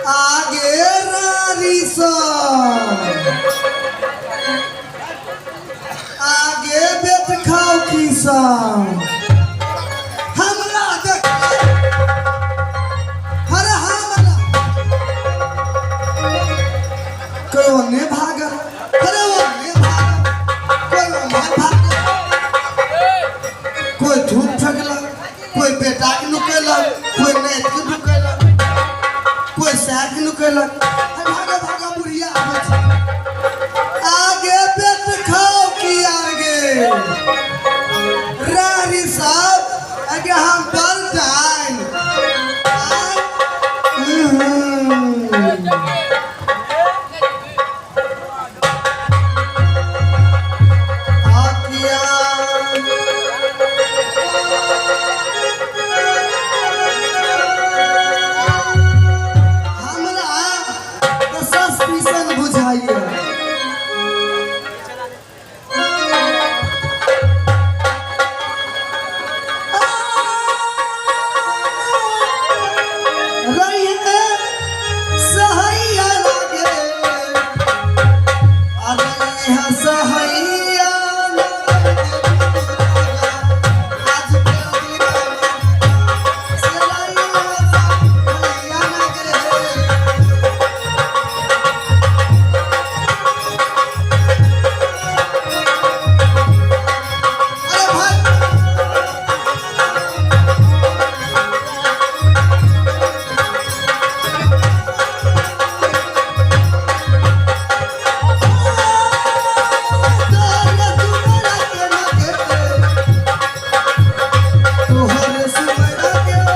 आगे रारी सब आगे बेट खाओ की सब हमरा देख अरे हमरा कोई ओने भागल, अरे ओने भागल, कोई ओने भागल, कोई धूप फेंकलक, कोई बेटा के नुकेलक, कोई नाति के नुकेलक, कोई सार के नुकेलक। भागा भागा बुढ़िया आबै छै। आगे पेट खाओ की आगे रारी साहब, आगे हम पर जाइन। आकिया हमरा तऽ सस्पिशन बुझाइए। रहिए सहैया लागे, अरे यहाँ सहैया लागे, आज के दिनमा से रहिए सहैया लागे। अरे भाई, Thank you.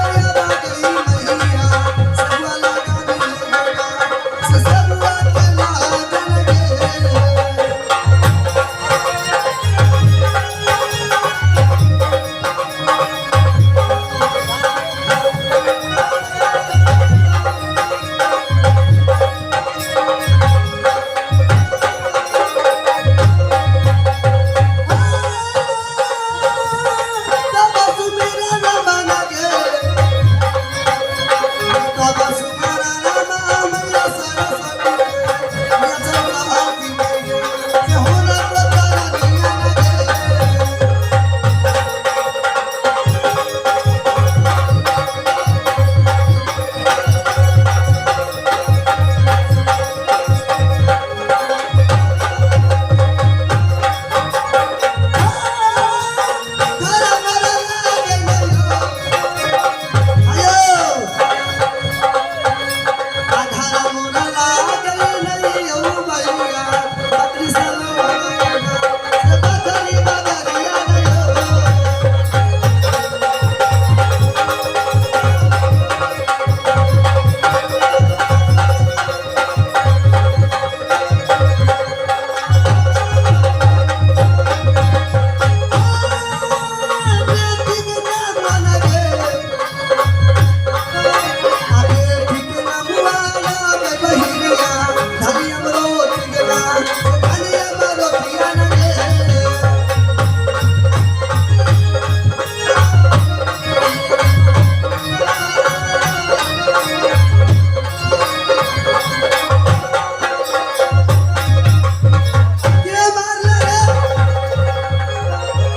के मारले रे?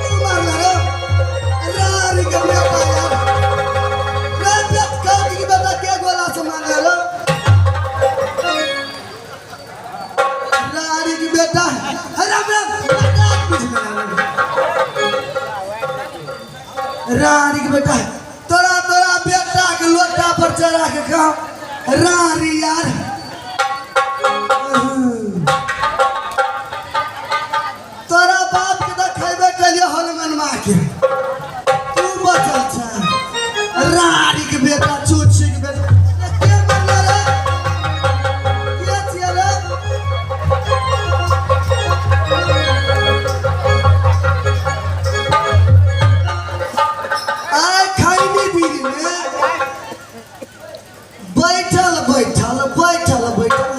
के मारले रे? रारी के बेटा यार। रे बेट खाओ की बेटा के गोला से मारले रे? रारी के बेटा है। राम राम, बेटा बुझ गेला रे। रारी के बेटा है। तोरा तोरा बेटा के लोटा पर चढ़ा के खाओ। रारी यार। तोरा बाप के तऽ खैबे केलिए हनुमान के, तू बचल छ रारी के बेटा, चूची के बेटा। अरे के मरले रे? के छियै रे? आइ खैनी बीड़ी में बैठल बैठल बैठल बैठल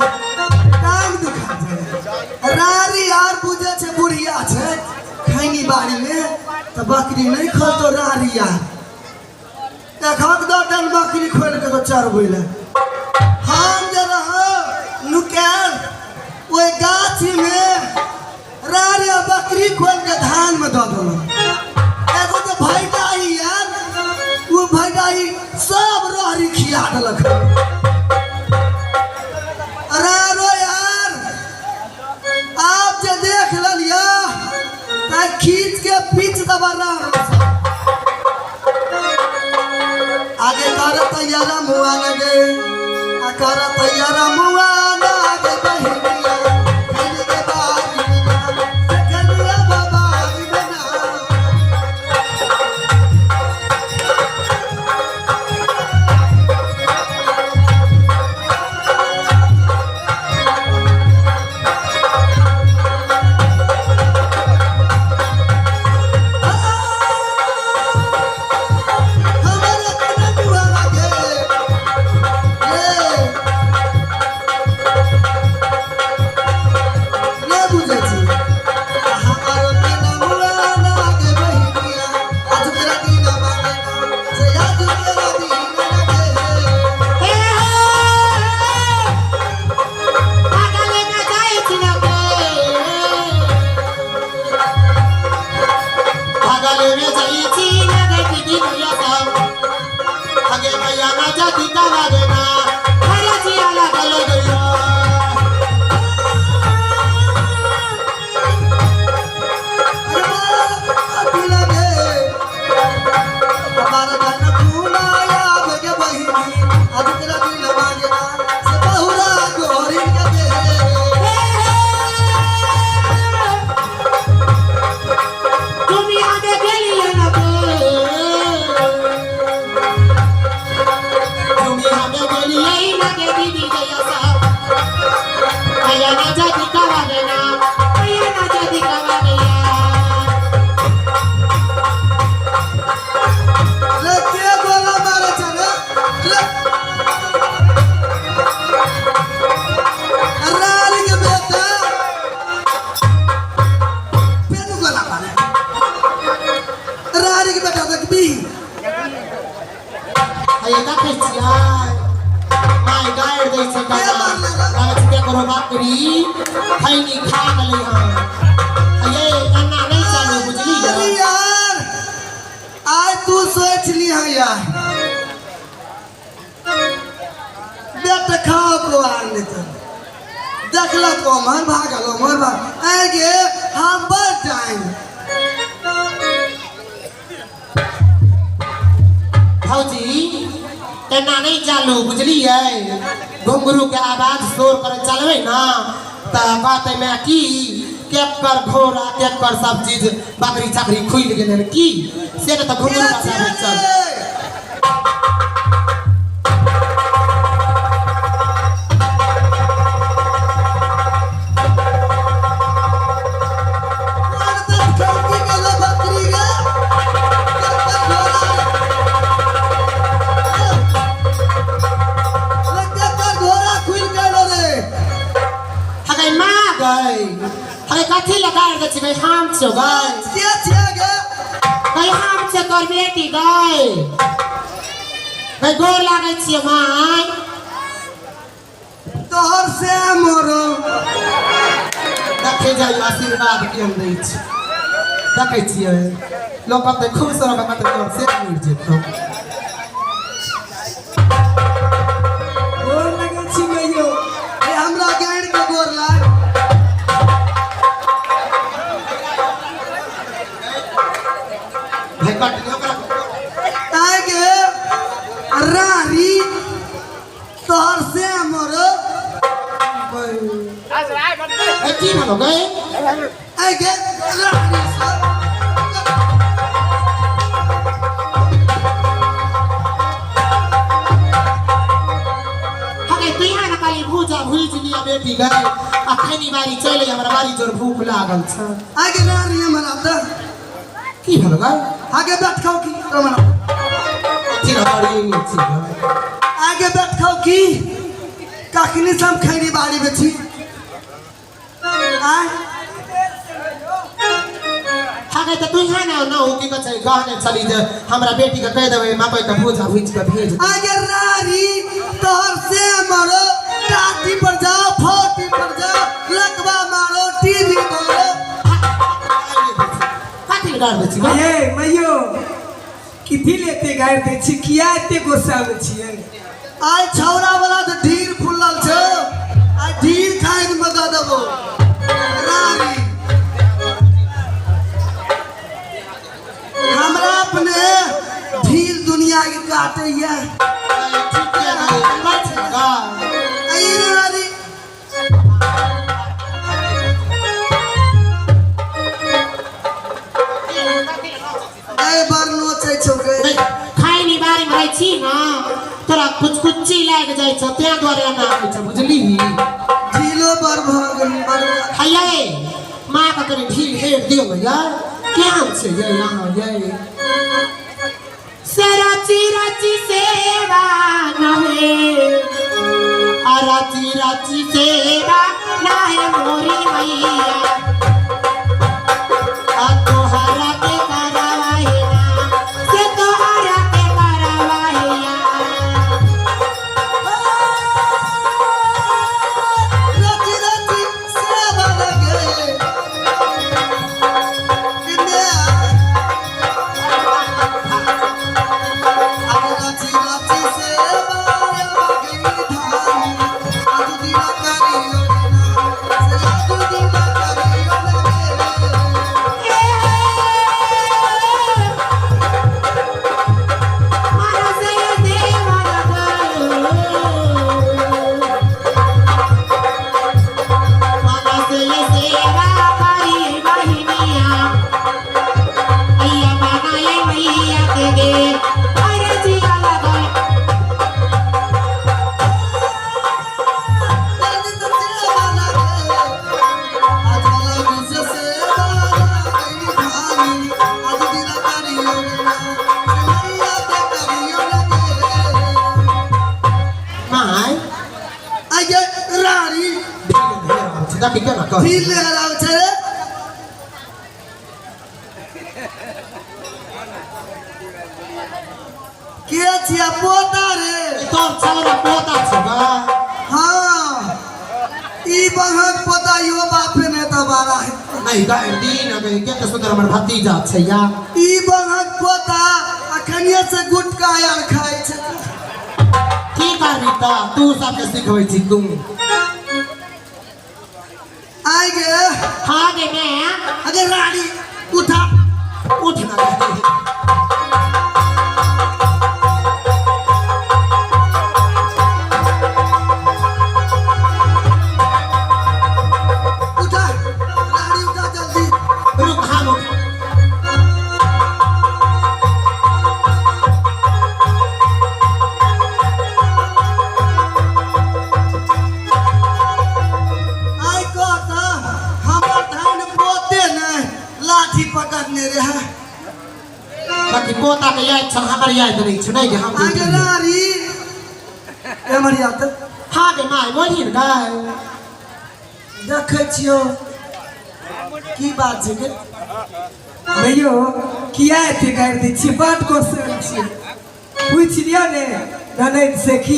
टांग दुखा जाए। रारी यार बुझे छै बुढ़िया छै खैनी बाड़ी में तऽ बकरी नहि खोलतो। रारी यार एखक दो टन बकरी खोल के तो चरबै लए हम। गाछी में रारी आ बकरी खोल के धान में दऽ देलक। एगो तऽ भैडाही आयल, ओ भैडाही सब रहरी खिया देलक। अरे रो यार, आप जे देख लेलियै तऽ खींच के पीच देबा रार। आगे कर तैयारा मुआ लगे, आ कर तैयारा मुआ लगे बहिनिया, खेल के बारी में ना, से खेलिया बाबारी में ना। हमर अपना मुआ लगे, ये ने बुझै छी। हमर अपना मुआ लगे बहिनिया, आज तेरा दिन मांगे ना, से आज तेरा दिन लगे। देखबी। हे देखै छियै, माय गारि दै छै के मारले रे? कहै छै केकरो बकरी खैनी खा गेलै हन। हे एना नहि चलू, बुझलियै? अरे यार, आइ तू सोच ली है यार, बेट खाओ को आर नहीं तो देखलक ओमहर भागल, ओमहर भाग आएंगे, हम बढ़ जाएंगे। भौजी, एना नहि चालू, बुझलियै? घुंघरू के आवाज शोर करे चलबै ने तऽ कहतै माय की केकर घोड़ा केकर सब चीज बकरी चकरी खुलि गेलै की से ने, तऽ घुंघरू बजाबै चल। घोड़ा खुलि गेलो रे। हगै माँ गै, हगै कथी लगा दै छी गै? हम छियौ गै। के छियै गे? गै, हम छियौ तोर बेटी गै। गै, गोर लागै छियौ माय। तोहर से मरो। देखै जाइ, आशीर्वाद केहन दै छै, देखै छियै? लोक कहतै खुश रह, कहतै तोहर से मरि जेतौ। गोर लगै छी मैयो। ए, हमरा गाड़ि के गोर लाग। भाई कट ओकरा। आइ गे रारी, तोहर से मरो। ए, की भेलो गै? आइ गे रारी सब। हगे तुइहा ने खाली भूजा भुजि लिअ बेटी गै, आ खैनी बारी चलि, हमरा बड़ी जोर भूख लागल छै। आइ गे रारी, हमरा तऽ की भेलो गै? आगे बैठ खाओ की हमरा। अथी रगड़िए नहि छी गै। आगे बैठ खाओ की, कखनी से हम खैनी बाड़ी में छी आय। हगे तऽ तुइहा ने न ओ की कहै छै, कहने छली जे हमरा बेटी के कहि देबै मकई के भूजा भुजि के भेज। आगे रारी, तोहर से मरो, टाटी पर जाओ, फोटी पर जाओ, लकवा मारो। ले गाड़ दै छी बा। ये मैयो कथी ले एते गारि दै छी किया एते गुस्सा में छियै आइ छौड़ा वाला तऽ ढीर फुलल छौ आइ ढीर खाइ मे दऽ देबो रानी हमरा अपने ढील दुनिया के काटैया ठीके है, बात छै ने गा। आई रे रानी ए बर नोचै छौ गे खाइ बारी में रहै छी ने तोरा कुछ कुच्ची लागि जाइ छौ तें दुआरे एना होइ छौ बुझली ढीलो बर भऽ गेल बर हैयै माँ के कनि ढील हेर दियौ ने यार केहन छै यै अहाँ यै से राची राची सेवा नहे आ राची राची सेवा नहे मोरी मैया आ तोहरा के करवाहिना से तोहरा के करवाहिया रति रति सेवा लगे किन्ने अरे रति रति सेवा लगे धानी आज दिना करियो ना से आज दिना करियो ना रति सेवा लगे आज लगी से सेवा लगे धानी आज दिना करियो ना से मैया के करियो लगे आइए रानी ढील लहराव छै रे के छिया पोता रे हाँ ई बहक पोता यो बापे ने तऽ बारा है नहीं गाय दिन अगे के सुंदर हमर भतीजा छै या ई बहक पोता अखनिये से गुटका आर खाइ छै की करबी त तू सबके सिखबै छी तू आइ गे हाँ गे मैं अरे रानी उठा उठ ना गे। उठा रानी उठा जल्दी रुक हम उठ आइ कह तऽ हमर धान पोते नहि लाठी पकड़ने रहै बाकी पोता के याद छल हमर याद नहीं छ नहीं गे हम आगे रानी एमहर आउ तऽ हाँ गे माय बोलही ने गाय देखै छियौ की बात छै गे मैयो किया एते गारि दै छियै बड गुस्सा में छियै पूछि लिअ ने ननैद से की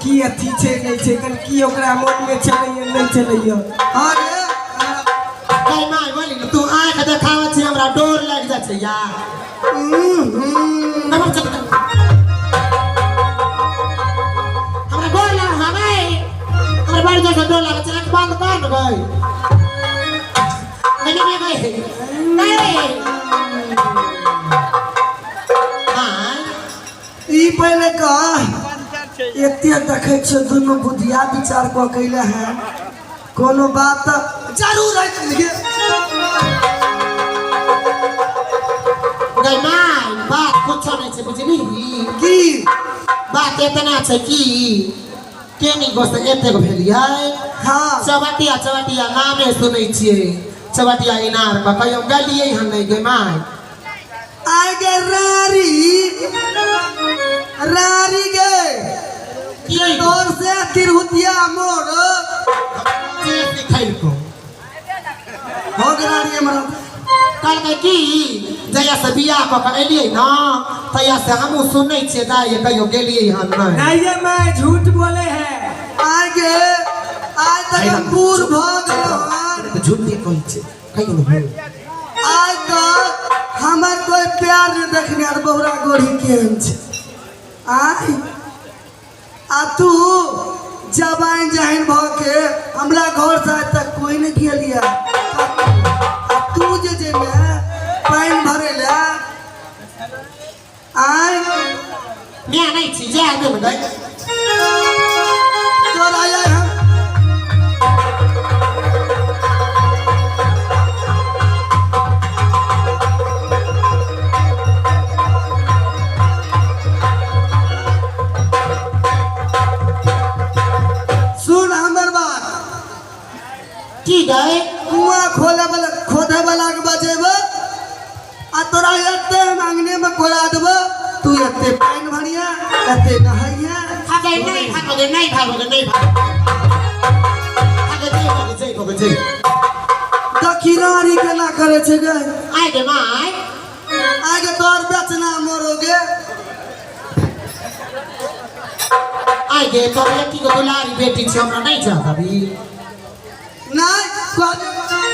की अथी छै नहि छै कनि की ओकरा मोनमे चलैए नहि चलैए हाँ रे गाय माय बोलही ने तू आँख देखाबै छी हमरा डोर लागि जाइ छै यार नमक चल हमरा गोर लाग हमे हमरा बड़ जोर से डोर लागै छै आँख बंद कर ने गई नहीं नहीं गई नहीं माय ई पहिले कह एते देखै छियौ दुनू बुधिया विचार कऽ कैले हैं कोनो बात तऽ जरूर है गे गई माय बात कुछो नहीं छै बुझली की बात एतना छै कि केनी गोस एतेक भेलियै हाँ चवटिया चवटिया नामे सुनै छियै चवटिया इनार पर कहियो गेलियै हन नहि गे माय आइ गे रारी रारी गे की तोर से तिरहुतिया मोर से सिखैलको हो गे रारी हमरा कहलकै कि जहिया से बियाह कऽ के एलियै ने तहिया से हमहूँ सुनै छियै दाइ कहियो गेलियै हन नहि नहीं ये मैं झूठ बोले है आइ गे आइ तक हम बूढ़ भऽ गेलहुँ हन तऽ झूठ नहि कहै छै कहियो नहि आइ तक प्यार ने देखने आर बहुरा गोरी केहन छै आय आ तू जबाइन जहन भऽ के हमरा घर से आज तक कोई नहीं गेलिया आ तू जे जेमे पानि भरे ले आय मैं नहीं छी जा दे गई चल आया हम सुन हमर बात की गए कुआं खोले वाला खोदे वाला के बजेबो आ तोरा एते हम अंगने में कोरा देबो तू एते पानि भरिया एते नहैया भागे नहीं भागोगे नहीं भागोगे नहीं भागोगे भागे जय भोगे जय भोगे जय दक्षिणारी केना करे छै गे आय गे माय आगे तोर बेचना मरोगे आय गे तोर बेटी के दुलारी बेटी छै हमरा नहीं जा अभी नहीं कहलियो।